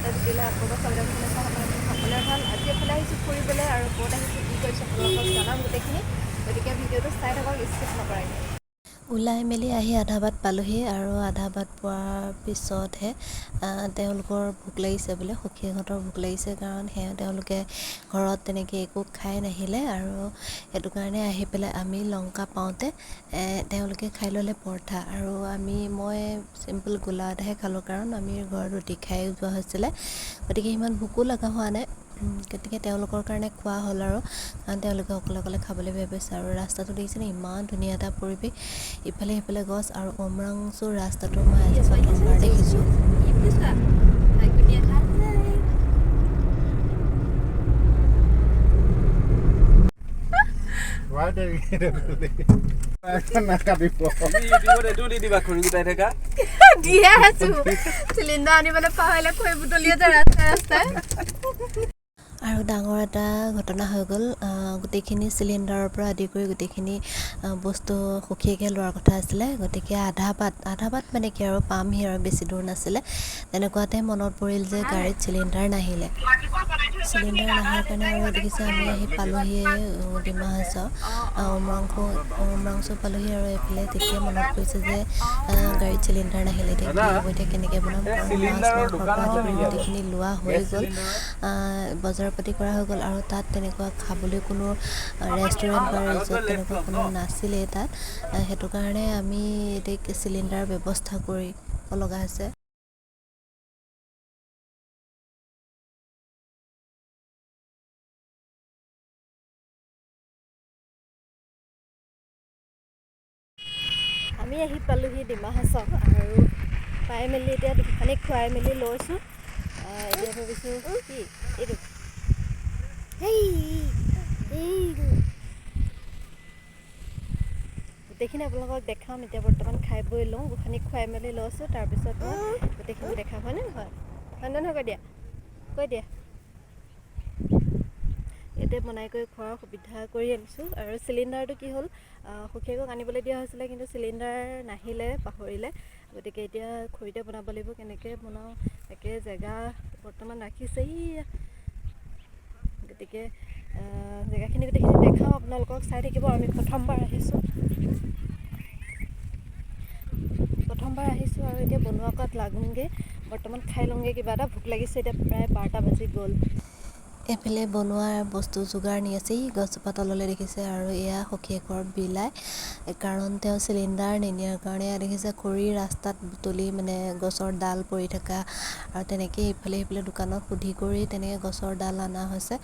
এটা ভিডিঅ'লৈ আকৌ এবাৰ স্বাগতম জনাইছোঁ। আপোনালোক সকলোৰে ভাল। আজি এফালে আহিছোঁ ফুৰিবলৈ আৰু ক'ত আহিছোঁ, কি কৰিছোঁ, আপোনালোকক জনাম গোটেইখিনি। গতিকে ভিডিঅ'টো চাই থাকক, স্কিপ নকৰাকৈ। ওলাই মেলি আহি আধা বাট পালোহি আৰু আধা বাট পোৱাৰ পিছতহে তেওঁলোকৰ ভোক লাগিছে বোলে, সখীহঁতৰ ভোক লাগিছে। কাৰণ সেয়া তেওঁলোকে ঘৰত তেনেকৈ একো খাই নাহিলে আৰু সেইটো কাৰণে আহি পেলাই আমি লংকা পাওঁতে তেওঁলোকে খাই ল'লে পৰঠা আৰু মই চিম্পল গোলা এটাহে খালোঁ, কাৰণ আমি ঘৰত ৰুটি খাই যোৱা হৈছিলে। গতিকে সিমান ভোকো লগা হোৱা নাই। গতিকে তেওঁলোকৰ কাৰণে খোৱা হ'ল আৰু, কাৰণ তেওঁলোকে অকলে অকলে খাবলৈ বেয়া পাইছে। আৰু ৰাস্তাটো দেখিছেনে, ইমান ধুনীয়া এটা পৰিৱেশ, ইফালে সিফালে গছ আৰু উমৰাংচুৰ ৰাস্তাটো মই আজি প্ৰথমবাৰ দেখিছোঁ। কি বুজিছা? গুণীয়া। নাকাটিব। ইউটিউবত এইটো দি দিবা, খৰি গোটাই থাকা। দিয়ে আছো। চিলিণ্ডাৰ আনিবলৈ পাহৰিলে, খৰি বুটলি আছে ৰাস্তাই ৰাস্তাই। আৰু ডাঙৰ এটা ঘটনা হৈ গ'ল। গোটেইখিনি চিলিণ্ডাৰৰ পৰা আদি কৰি গোটেইখিনি বস্তু সখীয়েকে লোৱাৰ কথা আছিলে। গতিকে আধা বাট, আধা বাট মানে কি আৰু, পামহি আৰু, বেছি দূৰ নাছিলে। তেনেকুৱাতে মনত পৰিল যে গাড়ীত চিলিণ্ডাৰ নাহিলে। চিলিণ্ডাৰ নাহাৰ কাৰণে আৰু দেখিছে, আমি আহি পালোহিয়ে ডিমা হাছাও, উমৰাংচু, উমৰাংচু পালোহি। আৰু এইফালে তেতিয়া মনত পৰিছে যে গাড়ীত চিলিণ্ডাৰ নাহিলে, এতিয়া কি হ'ব, এতিয়া কেনেকৈ বনাম? কাৰণ মাছ চিলিণ্ডাৰৰ মাংসৰ দোকান পৰা আছে আদি কৰি নেকি? গোটেইখিনি লোৱা হৈ গেছ গ'ল, চিলিণ্ডাৰৰ? বজাৰ পাতি কৰা হৈ গ'ল আৰু তাত তেনেকুৱা খাবলৈ কোনো ৰেষ্টুৰেণ্ট বা আগত ৰিজৰ্ট গৈ লেফ্ট তেনেকুৱা ল'ম কোনো ন? নাছিলেই তাত। সেইটো কাৰণে আমি এতিয়া চিলিণ্ডাৰৰ ব্যৱস্থা কৰিব লগা হৈছে। আমি আহি পালোহি ডিমা হাছাও আৰু পাই মেলি এতিয়া দোকানীক খুৱাই মেলি লৈছোঁ। এতিয়া ভাবিছোঁ কি এইটো গোটেইখিনি আপোনালোকক দেখাম। এতিয়া বৰ্তমান খাই বৈ লওঁ, গোসানীক খুৱাই মেলি লৈছোঁ, তাৰপিছত মই গোটেইখিনি দেখাম। হয়নে নহয়? হয়নে নহয়? কৈ দিয়া, কৈ দিয়া। ইয়াতে বনাই কৰি খোৱাৰ সুবিধা কৰি আনিছোঁ। আৰু চিলিণ্ডাৰটো কি হ'ল, সখীয়েকক আনিবলৈ দিয়া হৈছিলে, কিন্তু চিলিণ্ডাৰ নাহিলে, পাহৰিলে। গতিকে এতিয়া খৰিতে বনাব লাগিব। কেনেকৈ বনাওঁ তাকে জেগা বৰ্তমান ৰাখিছে ই। গতিকে জেগাখিনি গোটেইখিনি দেখাওঁ আপোনালোকক, চাই থাকিব। আমি প্ৰথমবাৰ আহিছোঁ, প্ৰথমবাৰ আহিছোঁ আৰু এতিয়া বনোৱা কৰাত লাগোঁগৈ। বৰ্তমান খাই লওঁগৈ কিবা এটা, ভোক লাগিছে। এতিয়া প্ৰায় 12টা বাজি গ'ল। এইফালে বনোৱাৰ বস্তু যোগাৰ নি আছে ই গছজোপা তললৈ দেখিছে। আৰু এয়া সখীয়েকৰ বিলাই, কাৰণ তেওঁ চিলিণ্ডাৰ নিনিয়াৰ কাৰণে এয়া দেখিছে খৰি ৰাস্তাত বুটলি, মানে গছৰ ডাল পৰি থকা আৰু তেনেকেই ইফালে সিফালে দোকানত সুধি কৰি তেনেকৈ গছৰ ডাল অনা হৈছে।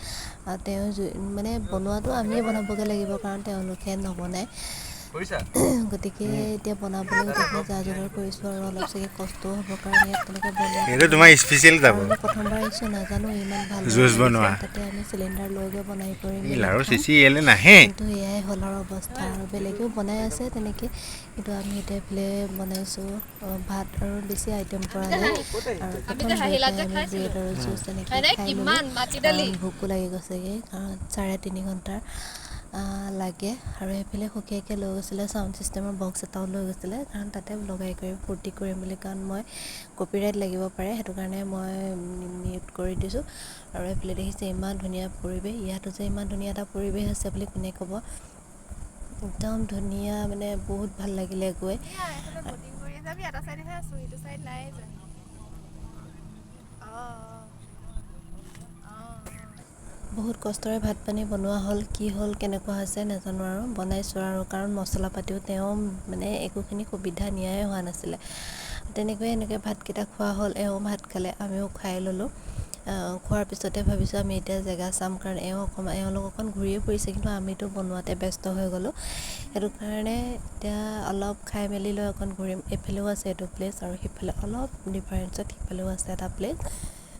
আৰু তেওঁ জুই মানে বনোৱাটো আমিয়ে বনাবগৈ লাগিব, কাৰণ তেওঁলোকে নবনায়। কৰিছা? গতিকে এতিয়া বনাবলৈ গোটেইখিনি যা যোগাৰ কৰিছোঁ আৰু অলপ চাগে কষ্টও হ'ব, কাৰণ ইয়াত তেনেকৈ বনোৱা এইটো তোমাৰ স্পেচিয়েল যাব। আৰু আমি প্ৰথমবাৰ আহিছোঁ, নাজানো ইমান ভাল জুচ বনোৱা। তাতে আমি চিলিণ্ডাৰ লৈ গৈ বনাই কৰি এই মেলি লাৰু খাম। চিচি ইয়ালৈ নাহে। কিন্তু এয়াই হ'ল আৰু অৱস্থা। আৰু বেলেগেও বনাই আছে তেনেকৈ, কিন্তু আমি এতিয়া এইফালে বনাইছোঁ ভাত আৰু বেছি আইটেম কৰা নাই। আৰু প্ৰথম গৈ পাই আমি ব্ৰেড আৰু জুচ তেনেকৈ খাই ল'লোঁ, কাৰণ ভোকো লাগি গৈছেগৈ, কাৰণ 3.5 ঘণ্টাৰ লাগে। আৰু সেইফালে সখীয়েকে লৈ গৈছিলে চাউণ্ড ছিষ্টেমৰ বক্স এটাও লৈ গৈছিলে, কাৰণ তাতে লগাই কৰি ফূৰ্তি কৰিম বুলি। কাৰণ মই কপিৰাইট লাগিব পাৰে, সেইটো কাৰণে মই মিউট কৰি দিছোঁ। আৰু এইফালে দেখিছে ইমান ধুনীয়া পৰিৱেশ। ইয়াতো যে ইমান ধুনীয়া এটা পৰিৱেশ আছে বুলি কোনে ক'ব? একদম ধুনীয়া, মানে বহুত ভাল লাগিলে গৈ। বটিং কৰি আছে। আমি এটা চাইডেহে আছো, ইটো চাইড নাই যোৱা। অঁ অঁ। বহুত কষ্টৰে ভাত পানী বনোৱা হ'ল। কি হ'ল, কেনেকুৱা হৈছে নাজানো আৰু, বনাইছোঁ আৰু, কাৰণ মছলা পাতিও তেওঁ মানে একোখিনি সুবিধা নিয়াই হোৱা নাছিলে। তেনেকৈয়ে এনেকৈ ভাতকেইটা খোৱা হ'ল। এওঁ ভাত খালে, আমিও খাই ল'লোঁ। খোৱাৰ পিছতে ভাবিছোঁ আমি এতিয়া জেগা চাম, কাৰণ এওঁ অকণমান, এওঁলোক অকণ ঘূৰিয়ে ফুৰিছে, কিন্তু আমিতো বনোৱাতে ব্যস্ত হৈ গ'লোঁ। সেইটো কাৰণে এতিয়া অলপ খাই মেলি লৈ অকণ ঘূৰিম। এইফালেও আছে এইটো প্লেচ আৰু সিফালে অলপ ডিফাৰেঞ্চত সিফালেও আছে এটা প্লেচ।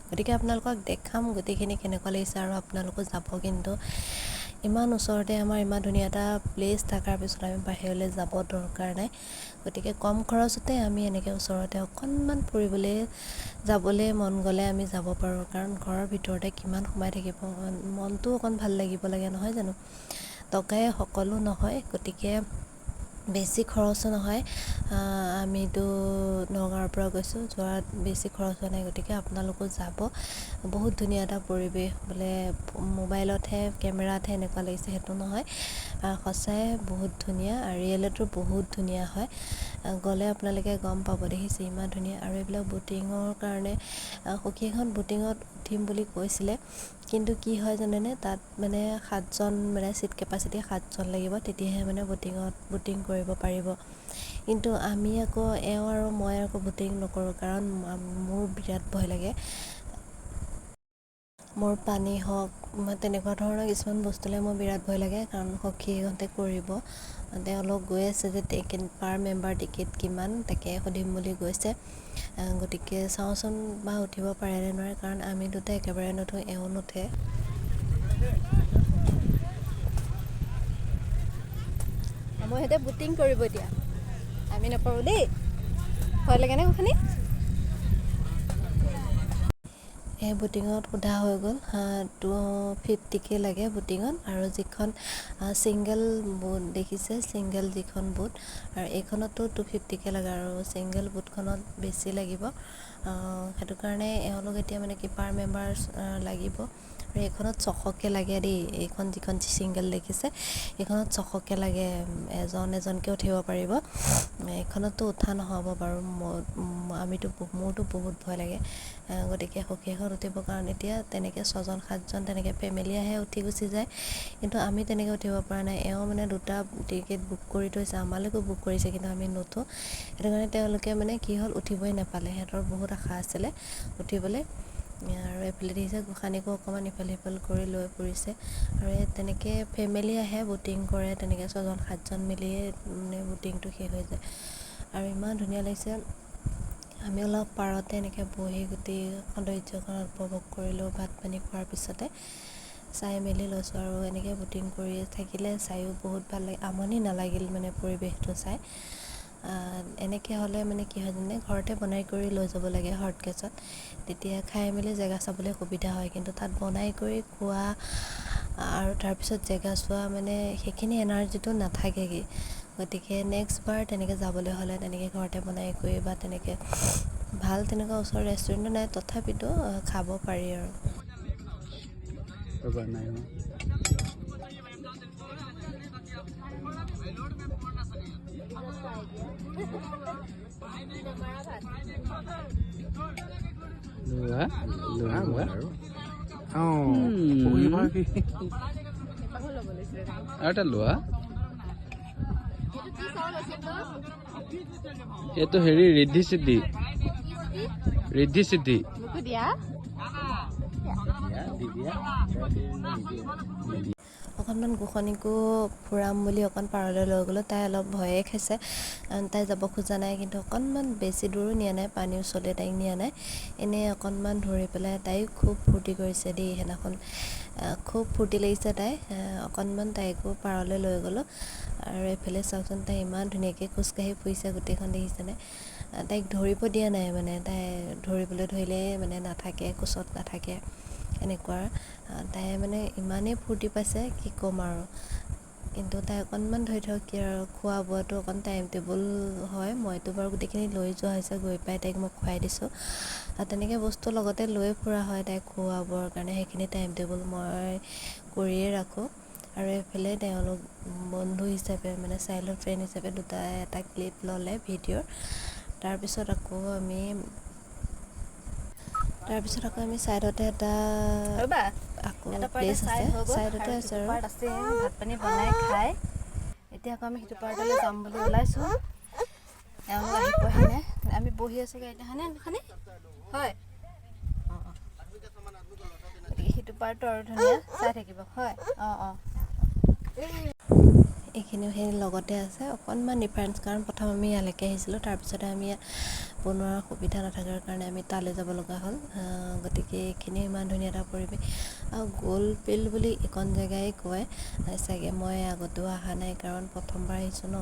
গতিকে আপোনালোকক দেখাম গোটেইখিনি কেনেকুৱা লাগিছে আৰু আপোনালোকো যাব। কিন্তু ইমান ওচৰতে আমাৰ ইমান ধুনীয়া এটা প্লেচ থকাৰ পিছত আমি বাহিৰলৈ যাব দৰকাৰ নাই। গতিকে কম খৰচতে আমি এনেকৈ ওচৰতে অকণমান ফুৰিবলৈ যাবলৈ মন গ'লে আমি যাব পাৰোঁ, কাৰণ ঘৰৰ ভিতৰতে কিমান সোমাই থাকিব? মনটোও অকণ ভাল লাগিব লাগে, নহয় জানো? টকাই সকলো নহয়। গতিকে বেছি খৰচো নহয়। আমিতো নগাঁৱৰ পৰা গৈছোঁ, যোৱাত বেছি খৰচ হোৱা নাই, গতিকে আপোনালোকো যাব। বহুত ধুনীয়া এটা পৰিৱেশ, বোলে মোবাইলতহে কেমেৰাতহে এনেকুৱা লাগিছে সেইটো নহয়, সঁচাই বহুত ধুনীয়া আৰু ৰিয়েলতো বহুত ধুনীয়া হয়। গ'লে আপোনালোকে গম পাব, দেখিছে ইমান ধুনীয়া। আৰু এইবিলাক ব'টিঙৰ কাৰণে সখীখন ব'টিঙত উঠিম বুলি কৈছিলে, কিন্তু কি হয় জানেনে, তাত মানে 7জন মানে ছিট কেপাচিটি 7জন লাগিব, তেতিয়াহে মানে ব'টিং কৰিব পাৰিব। কিন্তু আমি আকৌ এওঁ আৰু মই আকৌ ব'টিং নকৰোঁ, কাৰণ মোৰ বিৰাট ভয় লাগে। মোৰ পানী হওক তেনেকুৱা ধৰণৰ কিছুমান বস্তুলৈ মোৰ বিৰাট ভয় লাগে, কাৰণ সখীহঁতে কৰিব, তেওঁলোক গৈ আছে যে পাৰ মেম্বাৰ টিকেট কিমান তাকে সুধিম বুলি গৈছে। গতিকে চাওঁচোন বা উঠিব পাৰে নে নোৱাৰে, কাৰণ আমি দুটা একেবাৰে নুঠো, এওঁ নুঠে। আমাৰ সিহঁতে বুটিং কৰিব এতিয়া, আমি নকৰোঁ দেই। ভয় লাগেনে গোসানী? এই বুটিঙত সোধা হৈ গ'ল, 250কে লাগে বুটিঙত। আৰু যিখন ছিংগল বোট দেখিছে, ছিংগল যিখন বোট, আৰু এইখনতো 250কে লাগে, আৰু ছিংগল বোটখনত বেছি লাগিব। সেইটো কাৰণে এওঁলোক এতিয়া মানে কি পাৰ মেম্বাৰ্ছ লাগিব। আৰু এইখনত 600কে লাগে দেই, এইখন যিখন ছিংগল দেখিছে এইখনত 600কে লাগে, এজন এজনকে উঠিব পাৰিব। এইখনতো উঠা নহ'ব বাৰু, আমিতো মোৰতো বহুত ভয় লাগে, গতিকে সখীখন উঠিবৰ কাৰণে এতিয়া তেনেকৈ 6জন 7জন তেনেকৈ ফেমিলি আহে উঠি গুচি যায়, কিন্তু আমি তেনেকৈ উঠিব পৰা নাই। এওঁ মানে দুটা টিকেট বুক কৰি থৈছে, আমালৈকো বুক কৰিছে, কিন্তু আমি নুঠো। সেইটো কাৰণে তেওঁলোকে মানে কি হ'ল, উঠিবই নাপালে, সিহঁতৰ বহুত আশা আছিলে উঠিবলৈ। আৰু এইফালে দেখিছে গোসাঁনীকো অকণমান ইফাল সিফাল কৰি লৈ ফুৰিছে। আৰু এই তেনেকৈ ফেমিলি আহে ব'টিং কৰে, তেনেকৈ 6জন 7জন মিলিয়ে মানে ব'টিংটো শেষ হৈ যায়। আৰু ইমান ধুনীয়া লাগিছে। আমি অলপ পাৰতে এনেকৈ বহি গোটেই সৌন্দৰ্যখন উপভোগ কৰিলোঁ। ভাত পানী খোৱাৰ পিছতে চাই মেলি লৈছোঁ। আৰু এনেকৈ ব'টিং কৰি থাকিলে চায়ো বহুত ভাল লাগে, আমনি নালাগিল মানে পৰিৱেশটো চাই। এনেকৈ হ'লে মানে কি হয় জানে, ঘৰতে বনাই কৰি লৈ যাব লাগে হট গেছত, তেতিয়া খাই মেলি জেগা চাবলৈ সুবিধা হয়। কিন্তু তাত বনাই কৰি খোৱা আৰু তাৰপিছত জেগা চোৱা মানে সেইখিনি এনাৰ্জিটো নাথাকেগৈ। গতিকে নেক্সট বাৰ তেনেকৈ যাবলৈ হ'লে তেনেকৈ ঘৰতে বনাই কৰি বা তেনেকৈ ভাল তেনেকুৱা ওচৰৰ ৰেষ্টুৰেণ্টো নাই, তথাপিতো খাব পাৰি আৰু। লোৱা এইটো হেৰি ৰিদ্ধি সিদ্ধি, ৰিদ্ধি সিদ্ধি। অকণমান গোসাঁনীকো ফুৰাম বুলি অকণ পাৰলৈ লৈ গ'লোঁ, তাই অলপ ভয়ে খাইছে, তাই যাব খোজা নাই, কিন্তু অকণমান বেছি দূৰো নিয়া নাই, পানীৰ ওচৰলৈ তাইক নিয়া নাই, এনেই অকণমান ধৰি পেলাই তাইও খুব ফূৰ্তি কৰিছে দেই সেইদিনাখন, খুব ফূৰ্তি লাগিছে তাই। অকণমান তাইকো পাৰলৈ লৈ গ'লোঁ। আৰু এইফালে চাওকচোন, তাই ইমান ধুনীয়াকৈ খোজকাঢ়ি ফুৰিছে গোটেইখন, দেখিছেনে? তাইক ধৰিব দিয়া নাই, মানে তাই ধৰিবলৈ ধৰিলে মানে নাথাকে, কোচত নাথাকে এনেকুৱা। তাই মানে ইমানেই ফূৰ্তি পাইছে কি ক'ম আৰু। কিন্তু তাই অকণমান ধৰি ধৰক কি আৰু খোৱা বোৱাটো অকণ টাইম টেবুল হয়, মইতো বাৰু গোটেইখিনি লৈ যোৱা হৈছে, গৈ পাই তাইক মই খুৱাই দিছোঁ। আৰু তেনেকৈ বস্তু লগতে লৈ ফুৰা হয় তাইক খোৱা বোৱাৰ কাৰণে, সেইখিনি টাইম টেবুল মই কৰিয়ে ৰাখোঁ। আৰু এইফালে তেওঁলোক বন্ধু হিচাপে মানে চাইল্ডহুড ফ্ৰেণ্ড হিচাপে দুটাই এটা ক্লিপ ল'লে ভিডিঅ'ৰ। তাৰপিছত আকৌ আমি ছাইডতে এটা আকৌ প্লেচ আছে, ছাইডতে আছে আৰু ভাত পানী বনাই খাই এতিয়া আকৌ আমি সিটো পাৰ্টলৈ যাম বুলি ওলাইছোঁ। এওঁলোক আহি পোৱাহি নাই, আমি বহি আছোঁ গাড়ীতে, হয়নে গোসাঁনী? হয়। অঁ অঁ, গতিকে সিটো পাৰ্টটো আৰু ধুনীয়া চাই থাকিব। হয়, অঁ অঁ। এইখিনিও সেই লগতে আছে, অকণমান ডিফাৰেঞ্চ, কাৰণ প্ৰথম আমি ইয়ালৈকে আহিছিলোঁ, তাৰপিছতে আমি ইয়াত বনোৱাৰ সুবিধা নথকাৰ কাৰণে আমি তালৈ যাব লগা হ'ল। গতিকে এইখিনি ইমান ধুনীয়া এটা পৰিৱেশ। আৰু গ'লপিল বুলি এইকণ জেগাই কয় চাগে, মই আগতেও অহা নাই কাৰণ প্ৰথমবাৰ আহিছোঁ ন।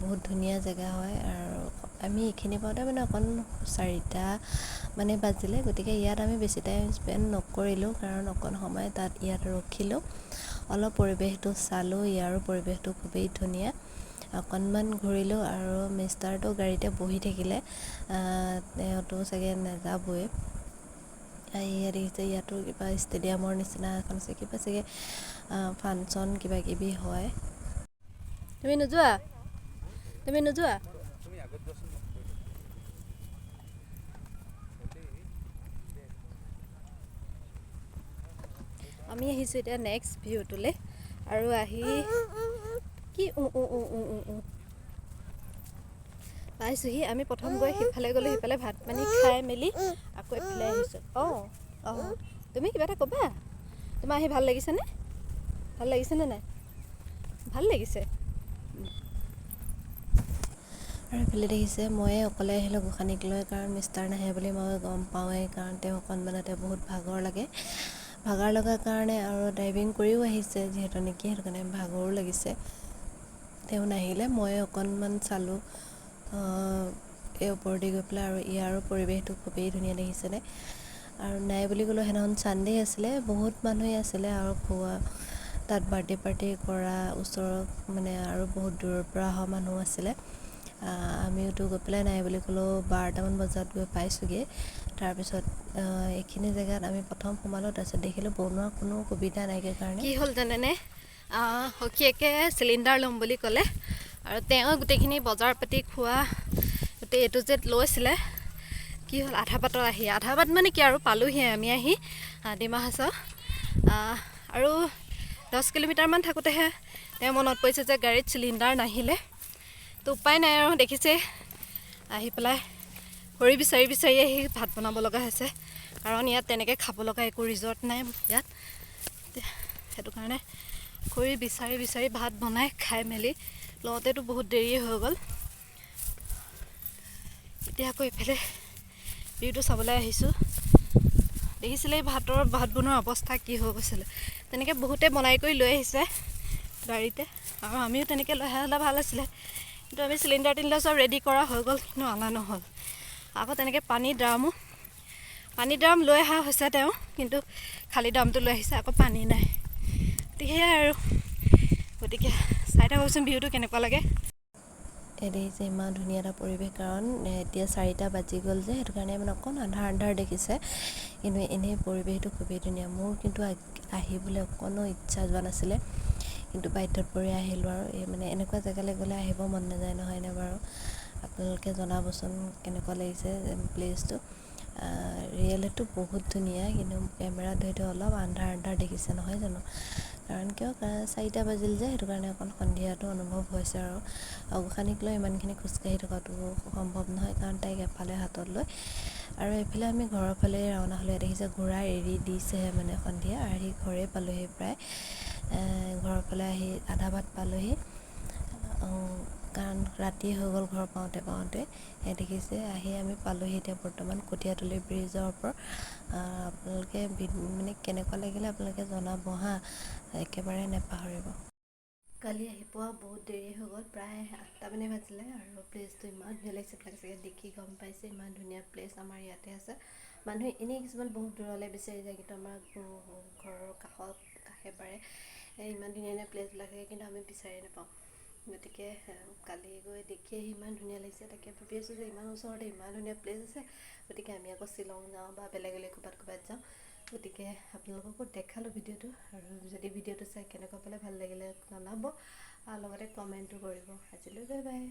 বহুত ধুনীয়া জেগা হয়। আৰু আমি এইখিনি পাওঁতে মানে অকণ 4টা মানে বাজিলে, গতিকে ইয়াত আমি বেছি টাইম স্পেণ্ড নকৰিলোঁ, কাৰণ অকণ সময় তাত ইয়াত ৰখিলোঁ, অলপ পৰিৱেশটো চালোঁ। ইয়াৰো পৰিৱেশটো খুবেই ধুনীয়া। অকণমান ঘূৰিলোঁ আৰু মিষ্টাৰটো গাড়ীতে বহি থাকিলে, তেওঁতো চাগে নাযাবই। ইয়াত দেখিছে, ইয়াতো কিবা ষ্টেডিয়ামৰ নিচিনা এখন আছে, কিবা চাগে ফাংচন কিবা কিবি হয়। তুমি নোযোৱা? তুমি নোযোৱা? আমি আহিছোঁ এতিয়া নেক্সট ভিউটোলৈ আৰু আহি কি উ উ উ উ উ উ পাইছোঁহি। আমি প্ৰথম গৈ সিফালে গ'লোঁ, সিফালে ভাত পানী খাই মেলি আকৌ এইফালে আহিছোঁ। অঁ অঁ, তুমি কিবা এটা ক'বা? তোমাৰ আহি ভাল লাগিছেনে? ভাল লাগিছেনে নাই? ভাল লাগিছে। আৰু এইফালে দেখিছে, ময়ে অকলে আহিলোঁ গোসাঁনীক লৈ, কাৰণ মিষ্টাৰ নাহে বুলি মই গম পাওঁৱেই, কাৰণ তেওঁ অকণমানতে বহুত ভাগৰ লাগে। ভাগৰ লগাৰ কাৰণে আৰু ড্ৰাইভিং কৰিও আহিছে যিহেতু নেকি, সেইটো কাৰণে ভাগৰো লাগিছে। তেওঁ নাহিলে, মই অকণমান চালোঁ এই ওপৰেদি গৈ পেলাই। আৰু ইয়াৰো পৰিৱেশটো খুবেই ধুনীয়া, দেখিছেনে? আৰু নাই বুলি ক'লেও সেইদিনাখন ছানডে আছিলে, বহুত মানুহেই আছিলে আৰু খোৱা তাত বাৰ্থডে পাৰ্টি কৰা ওচৰৰ মানে আৰু বহুত দূৰৰ পৰা অহা মানুহ আছিলে। আমিওতো গৈ পেলাই নাই বুলি ক'লেও 12টামান বজাত গৈ পাইছোঁগৈ। তাৰপিছত এইখিনি জেগাত আমি প্ৰথম সোমালোঁ, তাৰপিছত দেখিলোঁ বনোৱাৰ কোনো সুবিধা নাইকিয়া কাৰণে। কি হ'ল জানেনে? সখীয়েকে চিলিণ্ডাৰ ল'ম বুলি ক'লে আৰু তেওঁ গোটেইখিনি বজাৰ পাতি খোৱা গোটেই এ টু জেড লৈছিলে। কি হ'ল, আধা বাটত আহি, আধা বাট মানে কি আৰু, পালোহি আমি আহি ডিমা হাছাও আৰু 10 কিলোমিটাৰমান থাকোঁতেহে তেওঁ মনত পৰিছে যে গাড়ীত চিলিণ্ডাৰ নাহিলে। তো উপায় নাই আৰু, দেখিছে, আহি পেলাই খৰি বিচাৰি বিচাৰি আহি ভাত বনাব লগা হৈছে, কাৰণ ইয়াত তেনেকৈ খাব লগা একো ৰিজৰ্ট নাই ইয়াত। সেইটো কাৰণে খৰি বিচাৰি বিচাৰি ভাত বনাই খাই মেলি লওঁতেতো বহুত দেৰিয়ে হৈ গ'ল। এতিয়া আকৌ এইফালে ভিউটো চাবলৈ আহিছোঁ। দেখিছিলে এই ভাত বনোৱাৰ অৱস্থা কি হৈ গৈছিলে। তেনেকৈ বহুতে বনাই কৰি লৈ আহিছে গাড়ীতে আৰু আমিও তেনেকৈ লৈ অহা হ'লে ভাল আছিলে, কিন্তু আমি চিলিণ্ডাৰ টিলিণ্ডাৰ চব ৰেডি কৰা হৈ গ'ল, কিন্তু অনা নহ'ল। আকৌ তেনেকৈ পানী ড্ৰাম লৈ অহা হৈছে তেওঁ, কিন্তু খালী ড্ৰামটো লৈ আহিছে, আকৌ পানী নাই। গতিকে সেয়াই আৰু, গতিকে চাই থাককচোন ভিউটো কেনেকুৱা লাগে। এই দেখিছে, ইমান ধুনীয়া এটা পৰিৱেশ, কাৰণ এতিয়া 4টা বাজি গ'ল যে, সেইটো কাৰণে মানে অকণ আন্ধাৰ আন্ধাৰ দেখিছে, কিন্তু এনেই পৰিৱেশটো খুবেই ধুনীয়া। মোৰ কিন্তু আহিবলৈ অকণো ইচ্ছা যোৱা নাছিলে, কিন্তু বাধ্যত পৰি আহিলোঁ। আৰু এই মানে এনেকুৱা জেগালৈ গ'লে আহিব মন নাযায়, নহয়নে বাৰু? আপোনালোকে জনাবচোন কেনেকুৱা লাগিছে প্লেচটো। ৰিয়েলতো বহুত ধুনীয়া, কিন্তু কেমেৰাত হয়তো অলপ আন্ধাৰ আন্ধাৰ দেখিছে, নহয় জানো? কাৰণ কিয়, কাৰণ 4টা বাজিল যে, সেইটো কাৰণে অকণ সন্ধিয়াটো অনুভৱ হৈছে। আৰু গোসাঁনীক লৈ ইমানখিনি খোজকাঢ়ি থকাটো সম্ভৱ নহয়, কাৰণ তাইক এফালে হাতত লৈ আৰু এইফালে আমি ঘৰৰ ফালে ৰাওনা হ'লোঁ। দেখিছে, ঘোঁৰা এৰি দিছেহে মানে সন্ধিয়া, আহি ঘৰেই পালোহি প্ৰায়। ঘৰৰ ফালে আহি আধা বাট পালোহি, কাৰণ ৰাতি হৈ গ'ল ঘৰ পাওঁতে পাওঁতে। দেখিছে, আহি আমি পালোহি এতিয়া বৰ্তমান কঠীয়াতলি ব্ৰিজৰ ওপৰত। আপোনালোকে মানে কেনেকুৱা লাগিলে আপোনালোকে জনাব হা, একেবাৰে নেপাহৰিব। কালি আহি পোৱা বহুত দেৰি হৈ গ'ল, প্ৰায় 8টামানেই বাজিলে। আৰু প্লেচটো ইমান ধুনীয়া লাগিছে, আপোনালোকে চাগে দেখি গম পাইছে। ইমান ধুনীয়া প্লেচ আমাৰ ইয়াতে আছে। মানুহে এনেই কিছুমান বহুত দূৰলৈ বিচাৰি যায়, কিন্তু আমাৰ ঘৰৰ কাষত কাষে পাৰে ইমান ধুনীয়া ধুনীয়া প্লেচবিলাক থাকে, কিন্তু আমি বিচাৰি নাপাওঁ। গতিকে কালি গৈ দেখি আহি ইমান ধুনীয়া লাগিছে, তাকে ভাবি আছোঁ যে ইমান ওচৰতে ইমান ধুনীয়া প্লেচ আছে, গতিকে আমি আকৌ শ্বিলং যাওঁ বা বেলেগলৈ ক'ৰবাত ক'ৰবাত যাওঁ। গতিকে আপোনালোককো দেখালোঁ ভিডিঅ'টো, আৰু যদি ভিডিঅ'টো চাই কেনেকুৱা পালে, ভাল লাগিলে জনাব আৰু লগতে কমেণ্টো কৰিব। আজিলৈ বাই বাই।